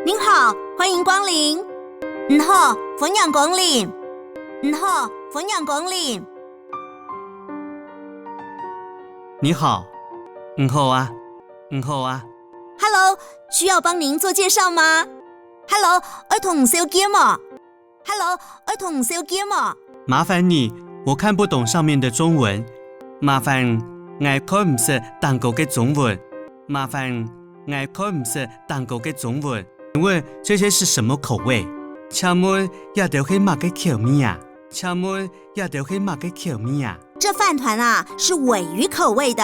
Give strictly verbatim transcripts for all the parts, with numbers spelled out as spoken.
您好，欢迎光临。你好，歡迎光臨。你好，歡迎光臨。你好，你好啊，你好啊。Hello，需要帮您做介绍吗？Hello，愛同你紹介無？Hello，愛同你紹介無？麻烦你，我看不懂上面的中文。麻烦，𠊎看毋識頂高个中文。麻烦，𠊎看毋識頂高个中文。请问这些是什么口味？请问这兜係麼个口味啊？请问这兜係麼个口味啊？这饭团啊，是鮪鱼口味的，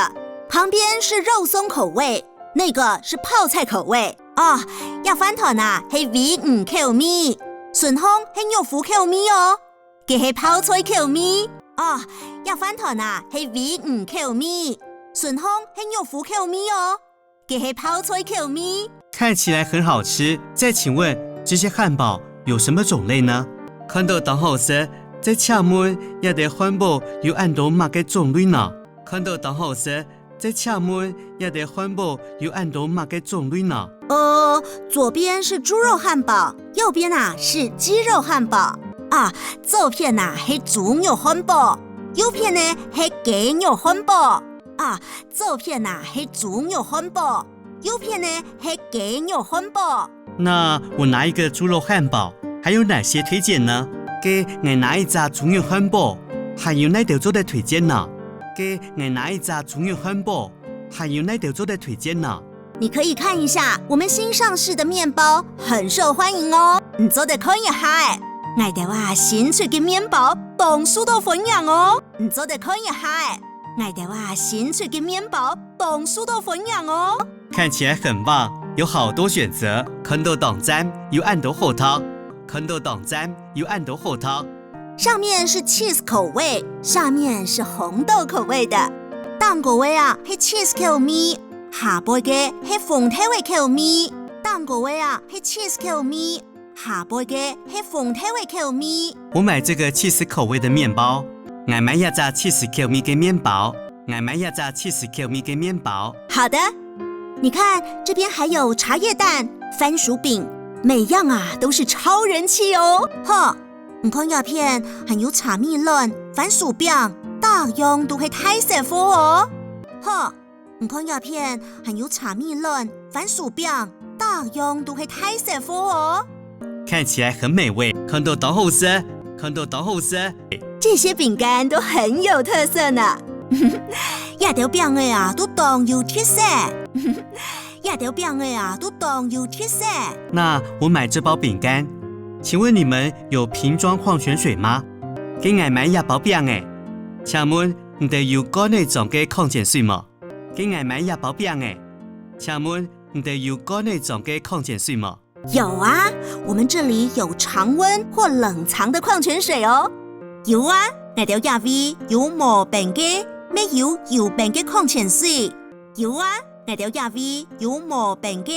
旁边是肉松口味，那个是泡菜口味。哦，這飯團啊，係鮪魚口味，脣項係肉脯口味哦。 該係泡菜口味。哦，這飯團啊，係鮪魚口味，脣項係肉脯口味哦。該係泡菜口味。看起来很好吃，再请问这些汉堡有什么种类呢？看著當好食，再請問這兜漢堡有恁多麼个種類呢？看著當好食， 再請問這兜漢堡有恁多麼个種類呢？呃，左邊是豬肉漢堡，右邊啊是雞肉漢堡。啊，左片啊係豬肉漢堡，右片呢係雞肉漢堡。啊，左片啊係豬肉漢堡，右片呢係雞肉漢堡。 那我拿一个猪肉汉堡，还有哪些推荐呢？該𠊎拿一隻豬肉漢堡，還有哪兜做得推薦呢？該𠊎拿一隻豬肉漢堡，還有哪兜做得推薦呢？你可以看一下我們新上市的麵包，很受歡迎哦。你做得看一下欸，𠊎兜啊新出个麵包當受到歡迎哦。你做得看一下欸，𠊎兜啊新出个麵包當受到歡迎哦。 看起来很棒，有好多选择。看著當讚，有恁多好揀。看著當讚，有恁多好揀。上面是cheese口味，下面是紅豆口味的。頂高个啊係cheese口味，下背个係紅豆个口味。頂高个啊係cheese口味， 下背个係紅豆个口味。我买这个cheese口味的面包。𠊎買這隻cheese口味个面包。𠊎買這隻cheese口味个面包。好的，你看，這邊還有茶葉蛋、番薯餅，每樣啊都是超人氣哦。嚯，你看這片還有茶米卵、番薯餅，逐樣都係大食貨哦。嚯， 你看這片還有茶米卵、番薯餅，逐樣都係大食貨哦。看起来很美味，看著當好食，看著當好食。這些餅乾都很有特色呢。這兜餅仔啊，都當有特色。這兜餅仔啊，都當有特色。那我买這包餅乾，请问你们有瓶装矿泉水吗？該𠊎買這包餅仔，请問你兜有罐仔裝个礦泉水無？ 該𠊎買這包餅仔，請問你兜有罐仔裝个礦泉水無？有啊，我們這裡有常溫或冷藏的礦泉水哦。有啊，𠊎兜這位有無冰个，乜有有冰个礦泉水。有啊，𠊎兜這位有無冰个，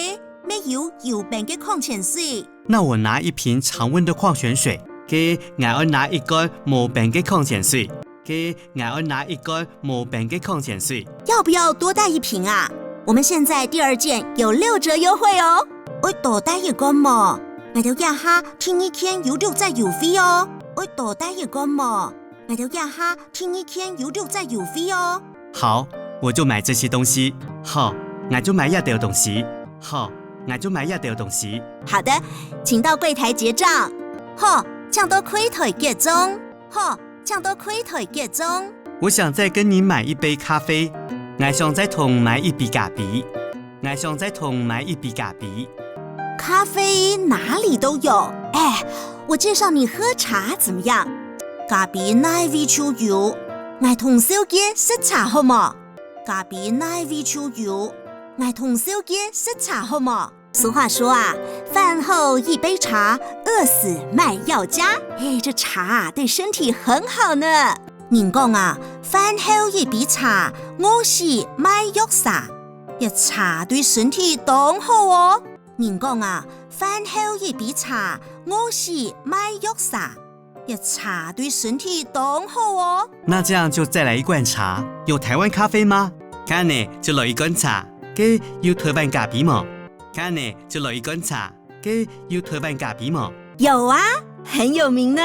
乜有有冰个礦泉水。那我拿一瓶常溫的礦泉水。該𠊎愛拿一罐無冰个礦泉水。 該𠊎愛拿一罐無冰个礦泉水。要不要多帶一瓶啊？我們現在第二件有六折優惠哦。愛多帶一罐無？𠊎兜這下第二件有六折優惠哦。愛多帶一罐無？𠊎兜這下第二件有六折優惠哦。好，我就買這些東西。好，𠊎就買這兜東西。好，𠊎就買這兜東西。好的，請到櫃台結帳。好，請到櫃台結帳。好， 請到櫃台結帳。我想再跟你買一杯咖啡。𠊎想再同你買一杯咖啡。𠊎想再同你買一杯咖啡。咖啡哪裡都有。哎，我介紹你喝茶怎麼樣？咖啡哪位就有。𠊎同你紹介食茶好無？咖啡哪位就有。𠊎同你紹介食茶好無？ 俗話說啊，飯後一杯茶，餓死賣藥家。嘿，這茶啊，對身體很好呢。人講啊，飯後一杯茶，餓死賣藥儕。這茶對身體當好哦。人講啊，飯後一杯茶，餓死賣藥儕。 這茶對身體當好哦。那這樣就再來一罐茶，有台灣咖啡嗎？該恁仔就來一罐茶，該有台灣咖啡無？該恁仔就來一罐茶，該有臺灣咖啡無？有啊，很有名呢。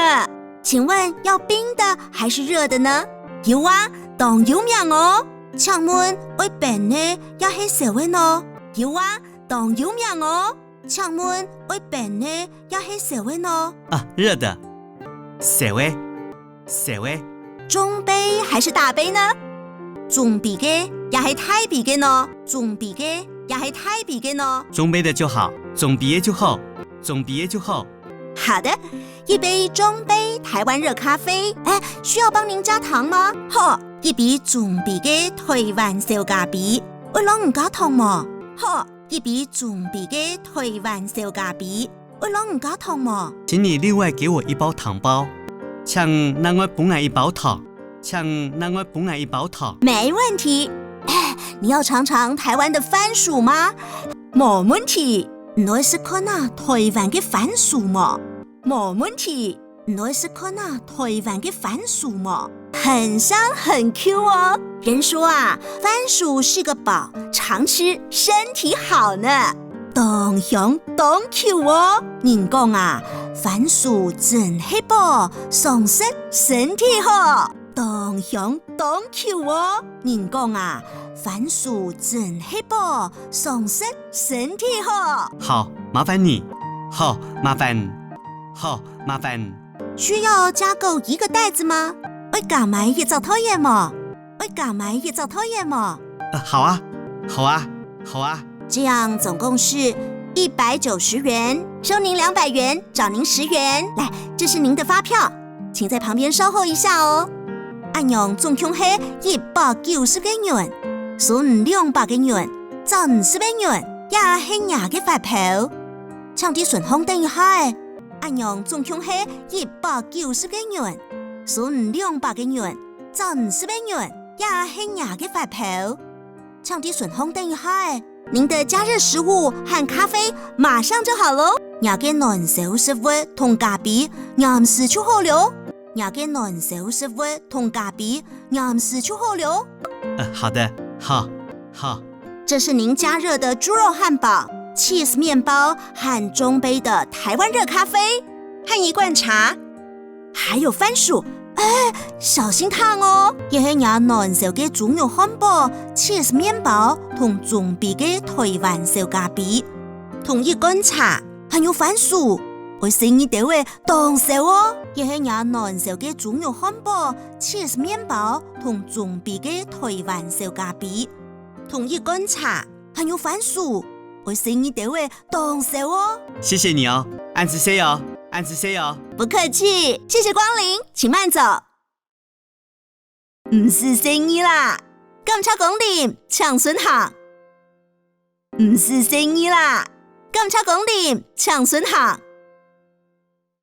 請問要冰的還是熱的呢？有啊，當有名哦。請問愛冰个也係燒个呢？有啊，當有名哦。請問愛冰个也係燒个呢？啊，熱的。燒个，燒个。中杯還是大杯呢？中杯个也係大杯个呢？中杯个也係大杯个呢？中杯的就好，中杯个就好，中杯个就好。好的，一杯中杯台灣熱咖啡。哎，需要幫您加糖嗎？好，一杯中杯个臺灣燒咖啡。愛摎你加糖無？好，一杯中杯个臺灣燒咖啡。愛摎你加糖無？請你另外給我一包糖包。請另外分𠊎一包糖。請另外分𠊎一包糖。沒問題。哎，你要嚐嚐臺灣的番薯嗎？無問題。你愛試看啊，臺灣个番薯無？無問題。你愛試看啊，臺灣个番薯無？很香很Q哦。人說啊，番薯是個寶，常吃身體好呢。當香當Q哦。人講啊，番薯真係寶，常食身體好。當香當Q哦。人講啊，番薯真係寶，常食身體好。好，麻煩你。好，麻煩。好，麻煩。需要加購一個袋子嗎？愛加買一隻袋仔無？愛加買一隻袋仔無？呃，好啊，好啊，好啊。這樣總共是一百九十元，收您兩百元，找您十元。來，這是您的發票，請在旁邊稍候一下哦。恁樣總共係一百九十個銀，收你兩百個銀，找你十個銀，也係若个發票。請在脣項等一下仔。恁樣總共係一百九十個銀，收你兩百個銀，找你十個銀，也係若个發票。請在脣項等一下仔。您的加熱食物和咖啡馬上就好嘍。若个暖燒食物同咖啡，黏時就好了。若个暖燒食物同咖啡，黏時就好了。呃，好的，好，好。這是您加熱的豬肉漢堡、cheese麵包和中杯的臺灣熱咖啡，和一罐茶，還有番薯。哎，小心燙哦！這係若暖燒个豬肉漢堡、cheese麵包同中杯个臺灣燒咖啡，同一罐茶，還有番薯。愛細義兜仔，當燒哦！這係若暖燒个豬肉漢堡、cheese麵包同中杯个臺灣燒咖啡，同一罐茶，還有番薯。愛細義兜仔，當燒哦！謝謝你哦，恁仔細哦，恁仔細哦。不客氣，謝謝光臨，請慢走。毋使細義啦，感謝光臨，請順行。毋使細義啦，感謝光臨，請順行。